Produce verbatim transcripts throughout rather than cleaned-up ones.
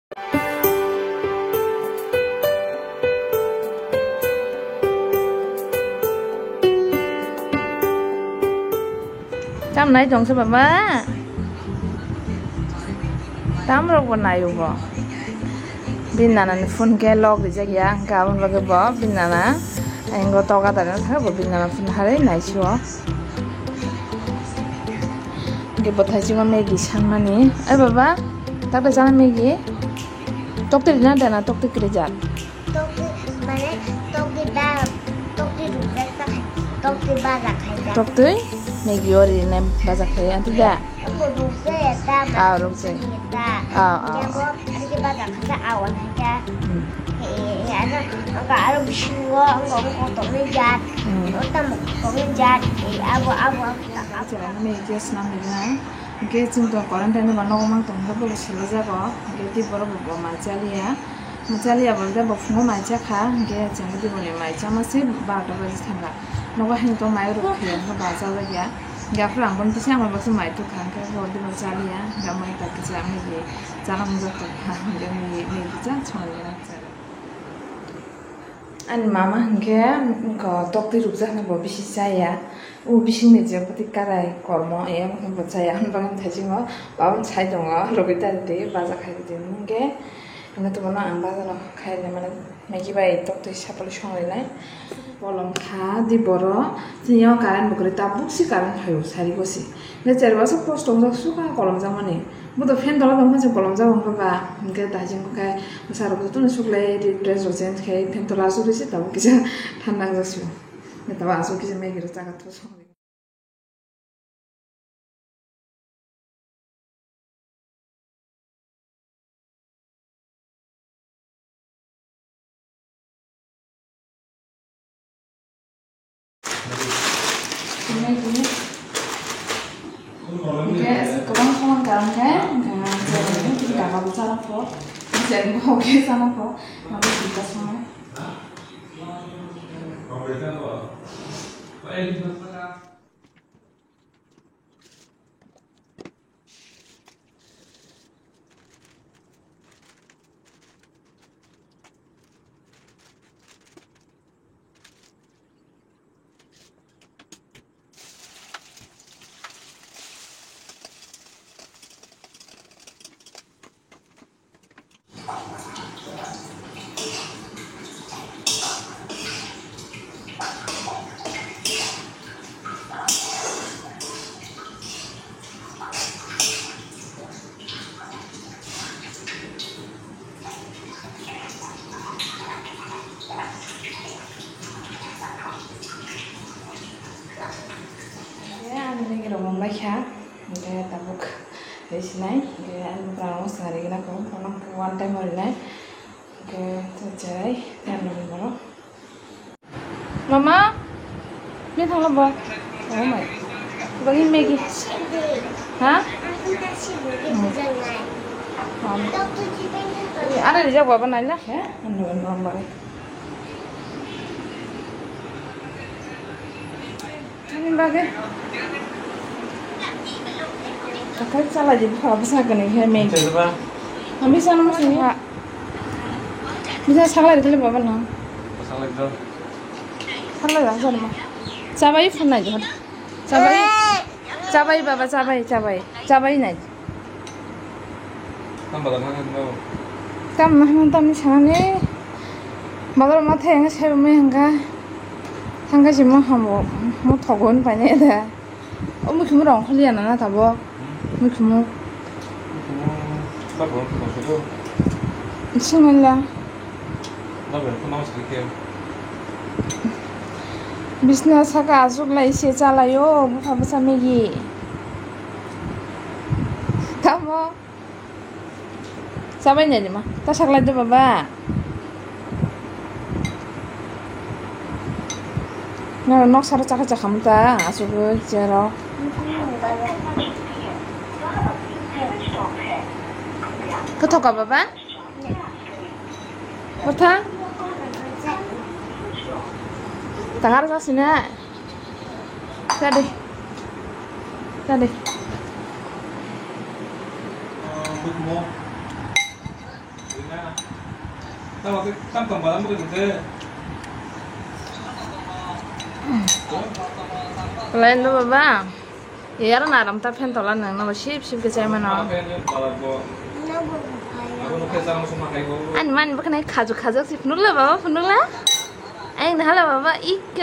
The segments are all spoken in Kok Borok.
Tam nai tong se baba? Tam rok bo nai o bo. Bini nana ni phone khe lock rijak ya, hwnkhe aboni bagwi bo bini nana ayang o toga tongna thang bo bini nana phone harwi nai si o. Hwnkhe bo thaichima Maggie sanmani. Ai baba, tak da chana Maggie? Toktwi rina dana, toktwi kwrwi jak. Toktwi, mane, toktwi ba, toktwi rukjak ta khai, toktwi baja khaijak. Toktwi Maggie o rinai baja khai, anti da? Abo rukjaya ta, mane, Ah, rukjaya. Rukjaya ta. Ah, ah. Yabo, anti baja khaijak, awan khaijak. Hmm. Eh, eh, ano, angka aro bisingo, angka, angka tongwi jat. Hmm. O tamo tongwi jat, eh, abo, abo, abo, abo. Chwraino Maggie o swnam rina. Hwnkhe chwng to quarantine ba nogo mang tong khe bo selajago. Hwnkhe tei borok bo mai chaliya. Mai chaliya bo hwnkhe bo phungo mai chakha. Hwnkhe chwng tei boni mai chama se barota baji thangkha. Nogo haino to mai rok khe hwnkhe ba chajakya. Hwnkhe aphuru ang bono tisa ang bai baksa mai tukha. Hwnkhe bo tei bo chaliya. Hwnkhe mai ta kisa ang bai chana mujak tongkha. Hwnkhe mai, mai kisa chwng rina chajak. Ani mama hwnkhe, wngkha toktwi rukjaknai bo bisi chaya. O bisingni je bwtwi karai kormo, e, bo chaya. Hwnba hwn thaisingo, babon sai tongo, rwgwi tari twi baja khai twi hwnkhe, hwnwi tongmano ang bazaro khairoknai mane, Maggie bai toktwi sapalwi songrinai. Bolong kha di boro, tini o current bo kwrwi, tabuk si current phaio, sari gosi. Hwnkhe cherba aswk post tongjak, swkang kolom jakmani. Bo to fan tola tongkha se kolom jak wngkha ba, hwnkhe dajing bo khe bwsarok jotono suklai ri dress rok change khai fan tola asuk risi tabuk kisa thanda wngjaksio. Hwnkhe tabuk asuk kisa Maggie rok chakha thosong. Hwnkhe kwbang samani karon khe, hwnkhe chwng kaka bo chana pho, chwng bo khe chana pho, mabo sita songwi. Ani Maggie rok mwnbai kha, hwnkhe tabuk rw sinai, hwnkhe ani bwkrang rok swngna rigwna kho, bono one time o rinai, hwnkhe cherai, tei ani borok. Mama, ni thangla bo. Oh my. Bagi Maggie. Ha? Ada di jago apa nanya? Ya, anu anu bagi. Ani bagwi. Akai chala di bwkha bwsa gwnwi khe Maggie. Chai ba? Ang bisa nang sini ha. Bisa saklai dili baba no. Saklai do. Saklai da sani ma. Chabai phunai di. Chabai. Chabai baba chabai chabai. Chabai nai. Tam bazar thang thang. Tam na hwn tam ni sana ni. Bazar ma thai ang sai mai hangka. Thangka si mo hamo mo thogon paine da. O mui khumui rong kholi ya na na tabo. Mui khumui. Singala. Bisna saka asuk lai se chalayo bwkha bwsa Maggie. Tamo. Chabai nai ma. Ta saklai do baba. Noro nok saro chakha chakha mata asugwi chair o. Kothoka baba? Kotha? Tangar jasina. Tadi. Tadi. Lain do baba. Yar na ram ta phen tola nang na sip sip ke chai mano. Ani mani bakna khaju khajak si phunula baba phunula. Ang na hala baba ik.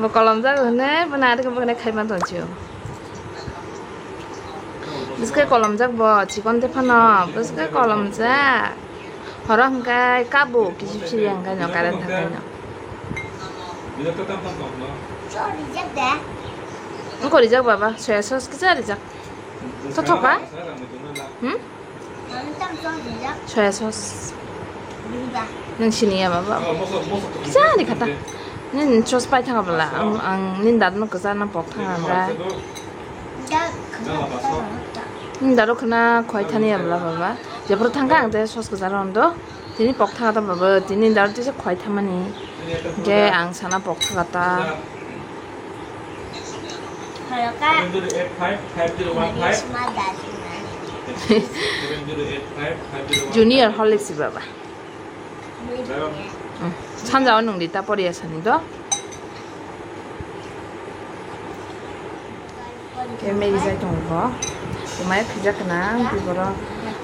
Bo kolom jak hone bana ar bakna khai man ton chiu. Bwswk kolomjak bo, chikon tephano, bwswk kolomjak. Horo hwnkhe kabo, kisi phi hwnkhe no, current thangkhe no. Wngkha rijak baba, soya sauce kisa rijak. Tothoka? Hmm? Soya sauce. Nang sini ya baba. Kisa rijak ta. Nini sauce pai thanga bala. Ang, ang nini dad no kisa na pok thanga da. Nini dad khna khwai thani ya bala baba. Jephru thangkha ang te sauce kisa rondo. Tini pok thanga ta baba. Tini dad tisa khwai thamani. Je ang sana pok thanga ta. Junior Horlicks si baba. Hmm. Sanja o nungdi ta poriya sani do. Ke Maggie jai tongo bo. Umai khijak na biboro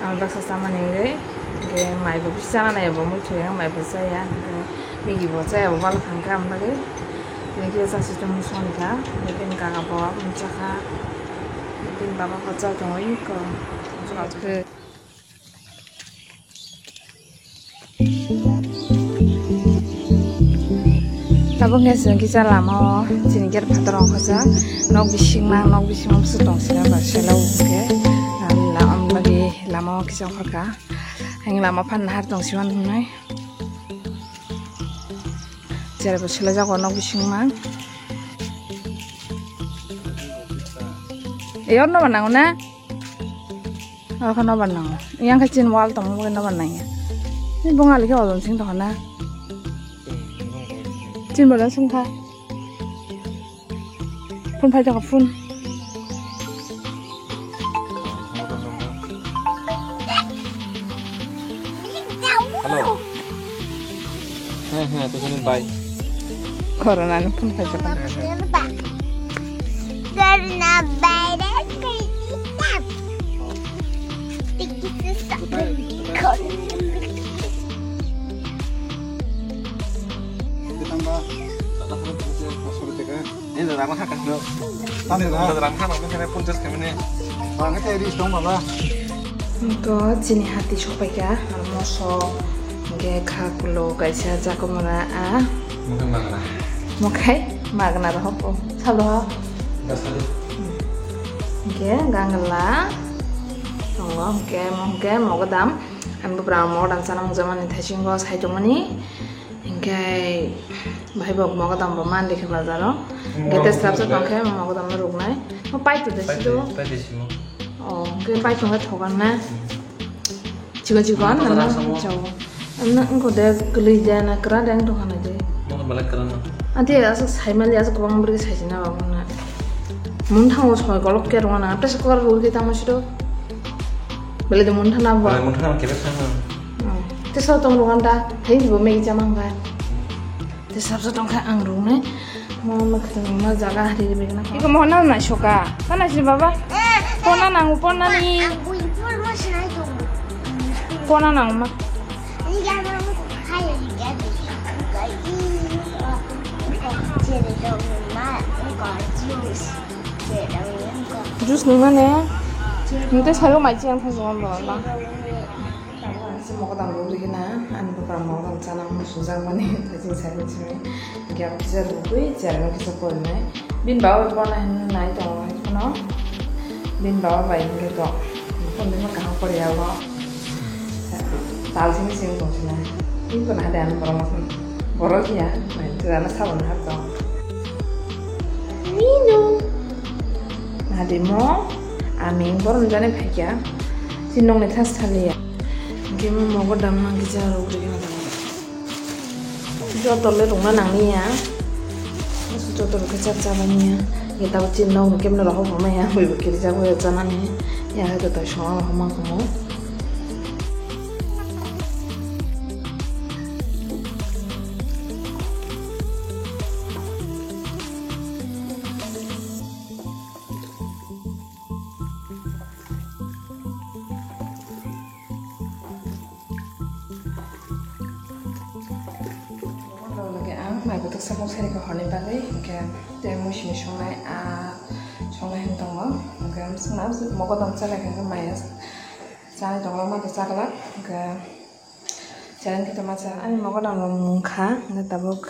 ang baksa samani ngai. Ke mai bo bisa na nai bo mui thuyang mai bo saya. Maggie bo chaya bo balo thangkha ang bagwi. Tini khe chasi tongmani songkha. Tini kaka bo mchakha. Tini baba bo cha tongo iko. Tabuk khe chwng kisa lama o chini gate phataro ongkha sa. Nok bising ma, nok bising ma bwswk tong sila ba sela o khe. Lama bagwi lama o kisa ongkha. Ang lama phan nahar tong siman wngnai. Jerebo selaijak o nok bisingma. Ei, oro nobar nango na? Oro khe nobar nango. Yang khe chin wall tongma bagwi nobar nangya. Ni bongali khe ojol sing tongkha na? Chin bola sungkha. Phone phai tongkha, phone. Hello. Heh, heh, to sini bye. Corona ni phone phai tongkha. Corona virus kaitam. Tiki sisa. Corona. Ini rang haka no. Tani rang. Rang haka no kene punjas kemene. Rang kete ri stong baba. Ko chini hati sopaika, moso, ge kha kulo kaisa jakomora a. Mukhai magna. Mukhai magna rohok o. Salo ha. Dasali. Ge gangla. Tongo ge mo ge mogodam. An bupra mogodam sana mujamani thasingo sai tongmani. Hinkhe bahai bo mogodam bo man rikhe bazaro. Hinkhe te slap sa tongkhe mogodam no ruknai. Mo pai to de sido. Pai de simo. Oh, hinkhe pai tongkhe thogan na. Chikon chikon na chao. Amna ko de kli de na kra de tongkha na de. Mo balak kra na. Ante asa sai mali asa kobang bri sai na ba na. Mun thango soi golok ke rona pressure cooker rul ke tamo sido. Bele de mun thana ba. Mun thana kebe thana. Te so tong rungam da, hai bo megi chamang ba. Te sabsa tong kha ang rung nai. Mo ma khata ma jaga hari de begna. Iko mo na na shoka. Kana si baba? Pona nang pona ni. Pona nang ma. Juice ni mane. Nte sayo mai chiang pha jong ba. Tabuk ang se mogodam rwgwi rikhe na, ani bwkha mogodam chana muchungjak mani, thaising sai muchungwi. Hinkhe ang kisa rwgwi, cherno kisa porinai. Bini baba bai porna hinwi nai tongo, phano bini baba bai hinkhe to phone bai ma kaham poriya o. Tal simi simi tongsinai. Bini phone hade ano borok ma phone. Borok ya, nai tirano saboni hap tong. Minu. Hade mo, ami borom jani phaikya. Chin nongni thas thaliya. Hinkhe mo mogodam nang kisa rwgwi rikhe na. Joto le rungna nangni ya. Joto rwkhe chak chabani ya. Ye tabuk chin nok ni kemno rohor hwnmaya. Bui bo kirijak bai chanani. Ya hai to tai songma rohor ma kumo. Kotok samung sari ko horni bagwi, hwnkhe tei mui simi songnai, ah, songnai hwn tongo. Hwnkhe swngna mogodam chalaikha, hwnkhe maya chanai tongo, ma chaklak, hwnkhe chalen khe tongma cha. Ani mogodam rok mungkha, hwnkhe tabuk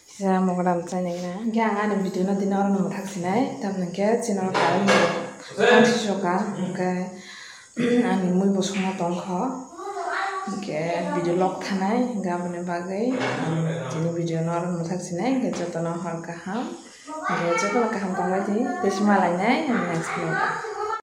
kisa mogodam chainai gana. Hwnkhe ang ani video no tini oro no mwthak sinai, tamni hwnkhe chini oro current bo tamsi soka, hwnkhe ani mui bo songna tongkho, hwnkhe video log thanai, hwnkhe aboni bagwi tini video no oro mwthak sinai, hwnkhe jotono hor kaham, hwnkhe jotono kaham tongbai di, tei se malainai next vlog.